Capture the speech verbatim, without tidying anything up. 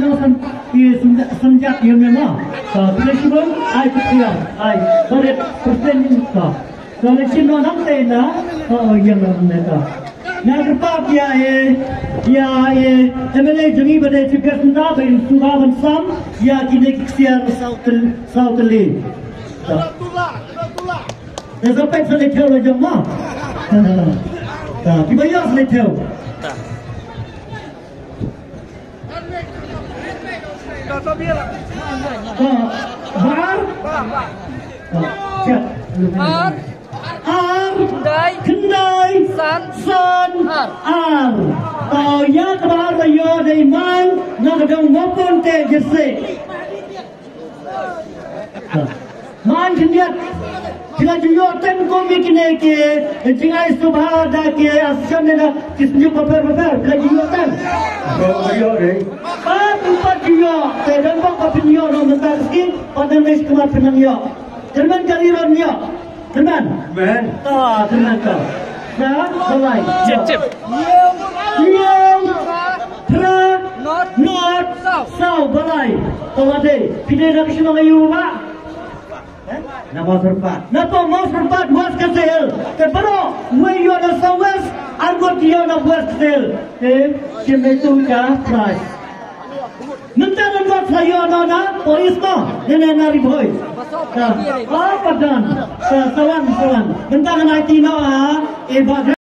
no san, i san, sanjat ïa me ma. Ka phi shibun, ai phi ai. Barit president ka. Ka le chin no nang te na. Ka ïa me ka. Nga kyrpad ïa e, ïa e, M L A jong ngi ba dei Chief Guest mynta ba in suba ban sam ïa kine ki ksiar saw tyl-, saw tylli. Te sa peit sa leit thew la jong ma. Ta, kiba ïa sa leit thew. Ta, bar. Ta, check. Ar. Ar. Khyndai. Khyndai. San. San. Ar. Ar. Ta, ïa kaba ar ba ïoh dei man, na ka dong mopon te jese. Man khyndiat. Phi la ju ïoh teng kum ïa kine ki jingai sngewbha da ki association ne da ki synjuk bapher bapher. Phi la ju ïoh teng. Ba ïoh re. Ba phi pat ju ïoh. Te don bok ba phin ïoh noh mynta ka sngi. Pat nang next kumar phin nang ïoh. Tyrmen ka liron ïoh. Tyrmen. Men. Ta, tyrmen ta. Na, balai. Jep, jep. Ïew. Phra. Not. Not. Saw. Saw, balai. Tawade. Phi dei na ka shnong aïu ba? Na Mawsyrpat. Na to Mawsyrpat West Khasi Hills. Te baroh wei ïoh na South West, arngut ïoh na West Khasi Hills. Te, te me tu ka prize. Mynta ngan buat sa ïoh na, na police mo, ne, ne, na Ri Bhoi. Ka, ah, padan. Ka, sawan, sawan. Mynta ngan ai ti na, ah, eh, ba